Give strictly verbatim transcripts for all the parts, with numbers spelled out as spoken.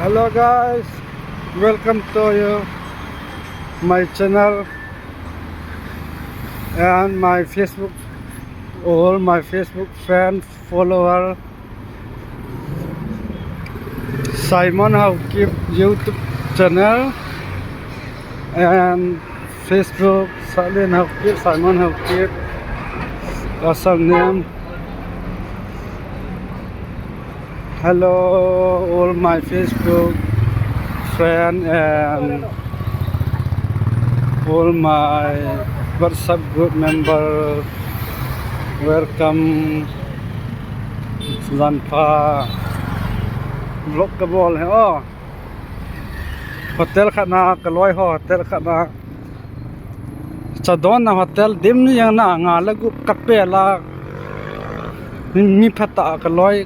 Hello guys, welcome to you, my channel and my Facebook, all my Facebook friends, follower, Simon Haokip YouTube channel and Facebook, Salen Haokip, Simon Haokip, asal name. Hello, all my Facebook friend and all my WhatsApp group member. Welcome. Janpha vlog kabol ahi o. Hotel khat na kaloi ho, hotel khat na. Chadon na hotel dim ni jeng na nga le gup kapel a. Mi, mi phatah a kaloi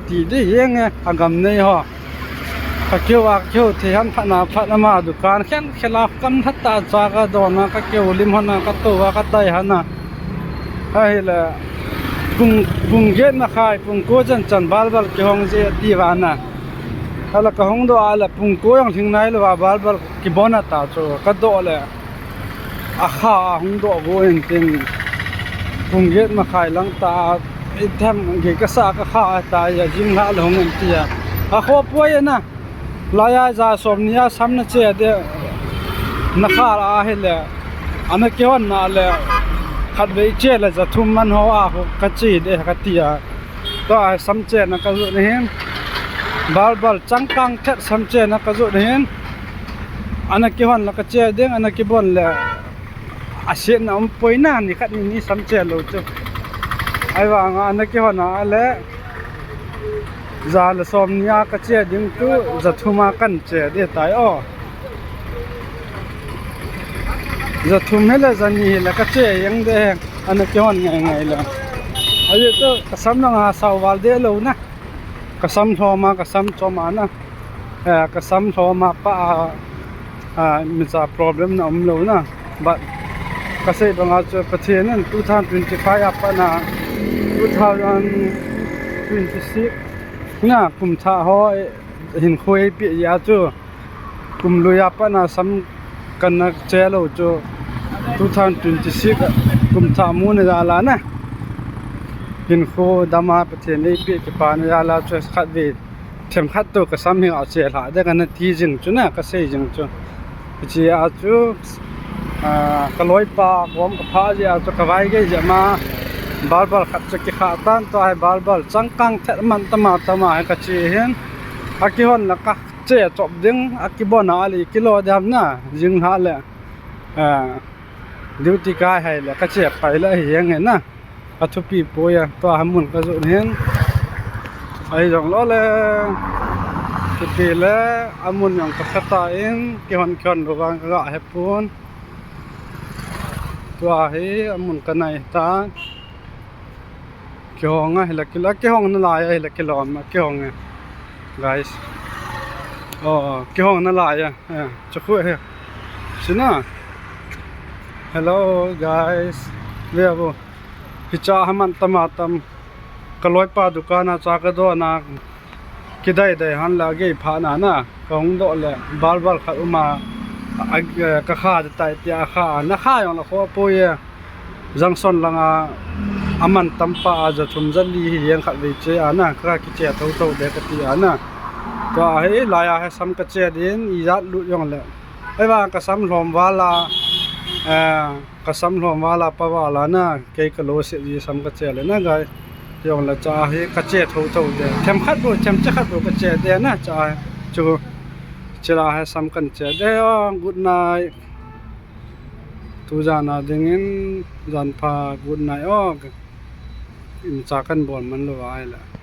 ti di jeng e, agam nei ho. Kakeu a, kakeu thei han phat na, phat na ma dukan khen khel a kam phatah cha kadon a, kakeu lim hon a, katou a, kadai hon a. Ahile pung, pung get makhai, pung ko chan chan balbal kihong je ti vana. Hala kahung doh a le pung ko jong lhing nailou a balbal kibon a ta chu kadoh le. Akha a hung doh go in tin. Pung get makhai lang ta, ithem gei kasa kakha ta, ijing lha le hung in tia. Akho poi na. Laiya ja som ni a sam nache de. Nakha la ahile. Ana kihon na le. Khatvei che le ja thum man ho a ho kache de katia. Tua samchena kajot ahin. Balbal changkang thet samchena kajot ahin. Ana kihon la kache ding, ana kibon le. Asetna um poi na, ni khat ni ni samche lou chu. Ahivanga ana kihon a le. Ja le som ni a kache ding chu, ja thum a kan che de tai o. Ja thum hile, ja ni hile kache jeng de, ana kihon ngai ngai le. Ajeh chu kasam nang a sao val de lou na. Kasam lhom a, kasam chom a na. Eh, kasam lhom a pa a, a, micha problem na um lou na. But kasei banga chu Pathen in two thousand twenty-five a pat na two thousand twenty-six na kum thah ho, eh, hinkho eipeh a chu. Kum lui a pat na sam kana che lou chu two thousand twenty-six kum thah mun a jal a na. Hinkho dam a Pathen eipeh kipana jal a chu khatvei themkhat toh kasam hi ache lha de kana ti jing chu na, kasei jing chu. Hiche a chu, a, kaloipa kom kapha jeh a chu kavaigei jeh ma balbal khat chu kikha tan, tua hi balbal changkang thet man tama tama hi kache hin. Akihon la ka che chop ding, akibon a le kilo dam na, jing lha le, a, duty kai hai le, kache pai le hi jeng e na, athupi poi a, tua hi mun kajot hin, ahi jong lou le, thupi le, amun jong kapha tan, kihon kihon lou vang kaga he pon, tua hi amun kanai tan. Kihong a, hila kilo, kihong nalai a, hila kilo ma, kihong a. Guys. Oh, kihong nalai a. Eh, chukhu he. Sina. Hello, guys. Ve vo. Hicha hi man tama tam. Kaloipa dukan a cha kadon a. Kidai dai han la gei pha na na, kahung doh le, balbal khat um a, a, a, kakha tai tia akha, nakha jong la kho poi e, junction lang a, aman tam pa a, ja thum ja li hi jeng khatvei che a na, kakiche thotho de kati a na. Tua hi, laiya hi sam kache din, ijat lut jong le. Ahivang kasam lhom val a, eh, Kasam lhom val a pa val a na, kei kalo se ji sam kache le na guys. Jong le cha hi kache thotho de. Themkhat bou, themcha khat bou kache de na cha hi. Chu, chila hi sam kan che de o, good night. Tu jan a dingin, janpha good night o. Imacha kan bol man lou vai le.